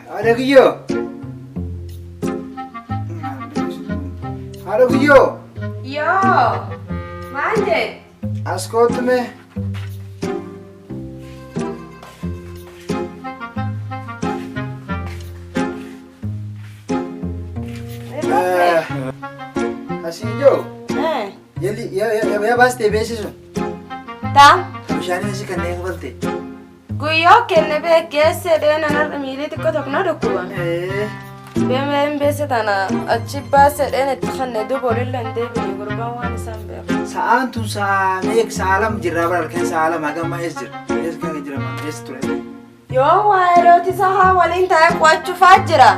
Haadha kiyyoo. Haadha kiyyoo. Yoo, maal jedhe? As kootu mee. Asiin joo. Yalli yaa baastee beeksisu. Taam. Bishaan asii kanneen kafalte. Guyyoo kenne beekkeesse dheenan har'a miilii xiqqoo tokko na dhukkuba. Beemeen beesse tana achi baase dheen itti kanne duuba olillee hin deebine gurbaan waan isaan beeku. Sa'aan tun sa'a meeq sa'a lama jirraa bara halkan sa'a lama hagam eessa jira? Eessa kan jira eessa ture? Yoo waayilooti sahaa waliin taa'ee qo'achuufaa jira.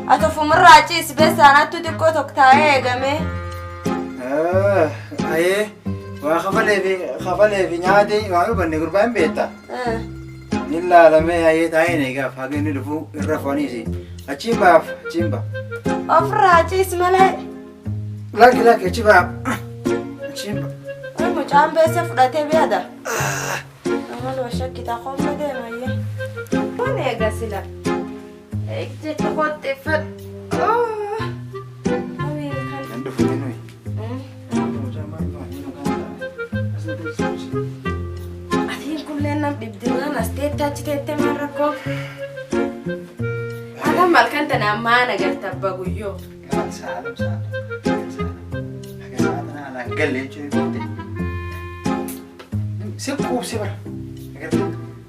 Ati ofumarraa ciisi beessaanattu xiqqoo tokko taa'ee eegame. Ayee waa kafalee fi nyaatee waan hubanne gurbaan hin beekta. Ni laalamee ayee taa'ee eegaaf haga inni dhufu irra fooniisi. Achiin baaf achiin ba. Ofirraa ciisi malee. Lakki lakki achi baaf. Achiin ba. Oi mucaan beessa fudhatee beeda. Amaluma shakkitaa qomma deemayyee. Kun eega sila. Jecha qotteeffadhu. Nan dhufu nuyi. Atiin kulleen nam dhibdinaan as teette achi teette maal rakkoo? Haga malkan tana ammaa nagarta abba guyyoo. Sa'a lama sa'a lama. Haga sa'a tana alaan galle jechuun si quubsi bara.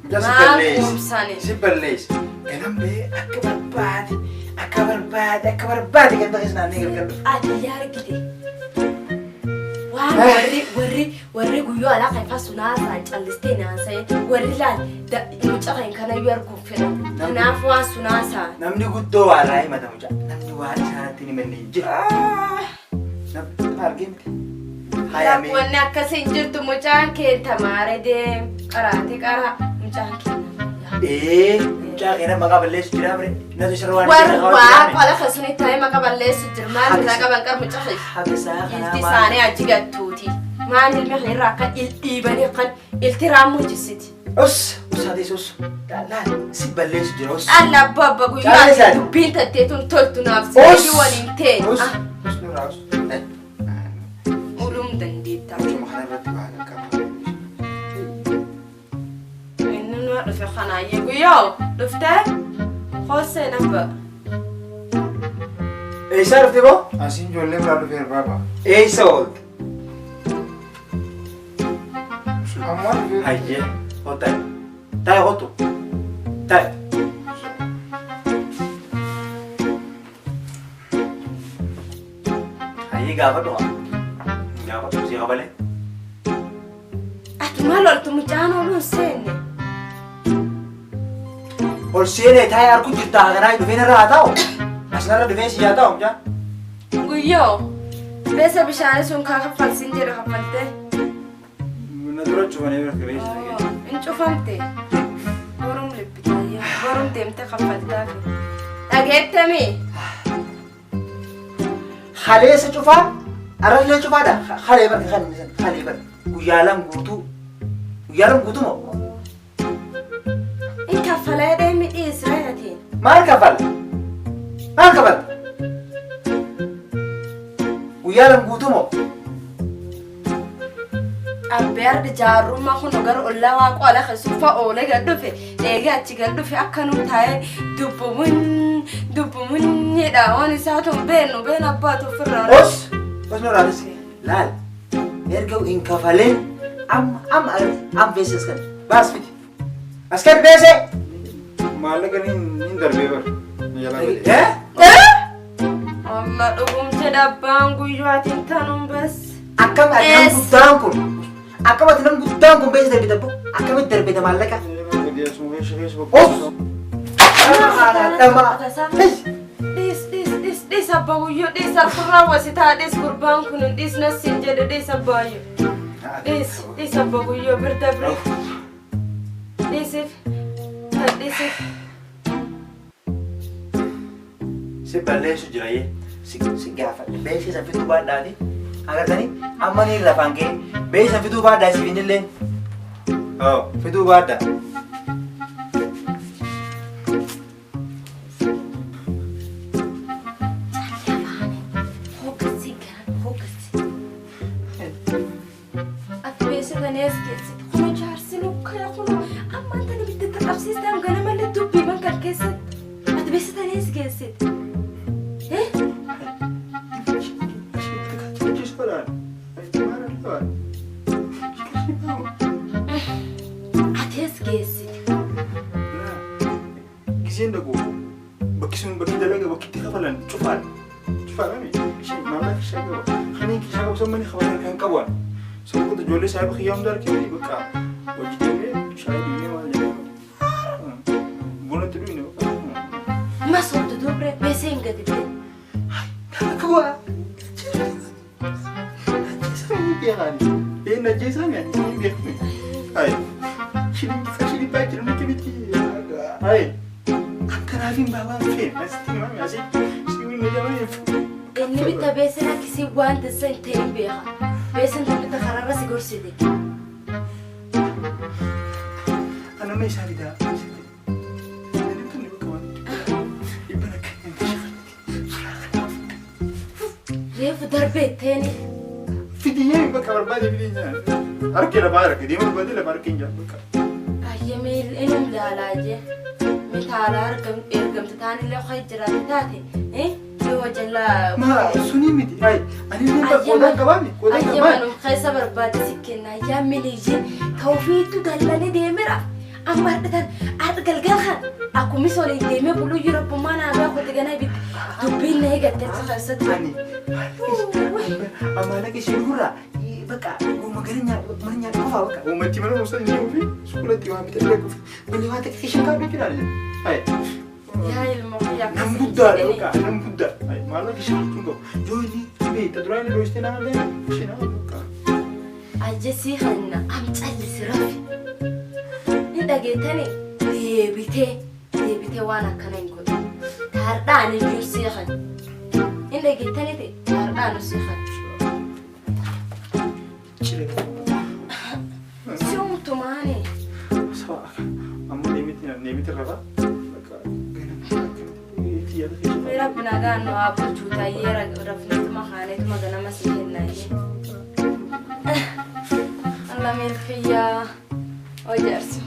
Mucaa si Maal balleessi. quubsani? Si balleessi. Ganam ba'ee akka barbaade akka barbaade akka barbaade ganda keessa naannee gargar dhufe. Ati yaa argite. Waan warri warri warri guyyoo alaa kan fasu naasaan callistee naasa'e warri laal mucaa kan kanayyuu arguuf fedhan. Kanaaf waan sunaasaan. Namni guddoo waa irraa himata mucaa. Namni waan isaanitti hin himanne hin jiru. Namni argee miti. Hayamee. Wanni akkasii hin jirtu mucaan kee tamaare deem qaraate qara mucaan kee nama. Ee mucaa keenya maqaa balleessu jira bre. Natu isarra waan Warri waa qola kasuni taa'ee maqaa balleessu jira maal irraa qaban qar mucaa kee. Haga isaa kanaa Ilti isaanii achi gattuuti. Maal ilmi kee irraa akka dhiibanii kan ilti raammoo jissiti. Us usaatis us. Laal si balleessu jira us. Alla abba abba guyyaa Caalli isaati. dubbiin tatteetuun toltu naaf Us. sitti waliin ta'e. Us us nurraa us. Ulum dandeettaa. Mucuma kana irratti waa qaqqaba. Inni nu dhufe kanaayyee guyyoo dhuftee hoosee nabba. Eessaa dhufte boo? Asiin ijoollee biraa dhufeera baaba. Eessa oolte? Ammaa dhufeera. Hayyee hotaa. Taa'e hotu. Taa'e. Hayyee gaafadhu haa. Gaafadhu si kabalee. Ati maal oltu mucaan ooluun seenne? Ol seenee taa'ee arguu jirta kanaa dhufee narra haa taa'u. As narra dhufee si haa taa'u mucaan. Guyyoo beessa bishaanii sun kaa kaffalsiin jedhe kaffaltee. Na dura cufanii bira beeksisa. Hin cufamte. Borum libbitaayya. Borum deemtee kaffaltaafi. Dhageettamii? Haleessa cufaa arrallee cufaadha. Halee barka kan inni san halee barka. Guyyaa lama guutuu. Guyyaa lama guutuu moo? In kaffalee deemi dhiisree atiin. Maal kaffala? Maal kaffala? Guyyaa lama guutuu moo? Abbee ardi jaarrummaa kun gara ollaa waaqoo ala kan suufa oolee gad dhufe eegee achi gad dhufe akka nu taa'ee dubbumun dubbumun jedha waan isaatu hin beeknu been abbaatu ofirraa. Os! Os nurraa laal. Erga hin kafaleen amma amma amma beeksisa kan baas fidi. As kan beese. Maallaqa ni darbee bara. Na jalaa bade. Eh? Amma dhugum jedha abbaan guyyaatiin tanuun bas. Akkam ati nam guddaan kun akkam ati nam guddaan kun beese darbite abbo akkamitti darbite maallaqa? Os! Dhama. Dhiis dhiis dhiis dhiis abbaa guyyoo dhiis harkurraa wasitaa dhiis gurbaan kun dhiis nasiin jedhe dhiis abbaayyoo. Dhiis dhiis abbaa guyyoo birda biri. Dhiisif dhiisif. Si balleessu jira yee si gaafadhe beeksisa fiduu baadhaati agartanii amma ni lafaan ka'e beeksisa fiduu baadhaa si finillee. Oo fiduu baadda. Hooggansi garan hooggansi. Ati beeksisa keessatti kun jaarsi nukkaya kun ammaan tana bitta qabsiistaan ganamallee dubbii man kan keessatti ati beeksisa keessatti. Ati ees geessite? Giseen dhaqu bakki sun bakki dalaga bakki itti kafalan cufaadha. Cufaadha mi? Maallaqa kishaa qaba. Kanneen kishaa qabu san mani kafalan kan qabu. Sababota ijoollee saayiba kiyyaa hunda harkee bakka hojii deemee shaayii dhiibnee maal jedhee buna itti dhuyne bakka. Masoota dubre beesee hin gadi bee. Kuwa. Een ajjeesaa mi ani hin beekne. Ay. Shilii baay'ee nuti miti. Ay. Akkanaaf hin baabaan feene asitti himame asii si waliin jamanii. Inni bitta beeseen akkasii waan dansa hin ta'in beeka. Beeseen tun bitta karaarra si gorsite. Anama isaa fidaa. Reefu darbee teeni. Fidiyyee bakka barbaade fidii jaan. Harki lafaa harki deema barbaade lafa harki hin jaan bakka. Baay'ee inum laalaa jee. Mitaalaa ergamte taanillee ho'i jiraate taate. Yoo jallaa. Ma suni miti. Ay ani illee qoodaan qabaami qoodaan Ayyee qabaami. manum keessa barbaade si kenna. Yaa miliijin tawfiitu dallanii deemera. Amma har'a har'a galgal kan akkuma soliin deemee buluu yeroo abbummaa naa baa kote ganaa bitti dubbiin na eegatte achi keessatti. Ani maallaqa ishee gurraa bakka goma gara mana nyaata qofaa bakka. Uummatti mana barumsaa hin deemuu fi suuqatti waan bitee dhaquuf malee waan takka isheen kaa'u jechuudha. Ay. Yaa ilma kiyya Nam guddaadha bakka nam guddaa. Ay maallaqa ishee jechuun qabu. Yoo inni beekta duraan inni dhoostee nama illee ishee nama bakka. Ajjesii kanna am callisi rafi. Ni dhageettani deebitee deebitee waan akkana hin godhu. Taardhaan iyyuu sii kan. Ni dhageettani ta'e taardhaan sii kan. Si umtumaani. Amma deemiti rafaa. Bakka ganama itti yaada keessa. Rabbi nagaan nu haa bulchuu taayyee rafnituma kaaneetuma ganama si kennaa. Allah milkiyyaa. Oo jaarsu.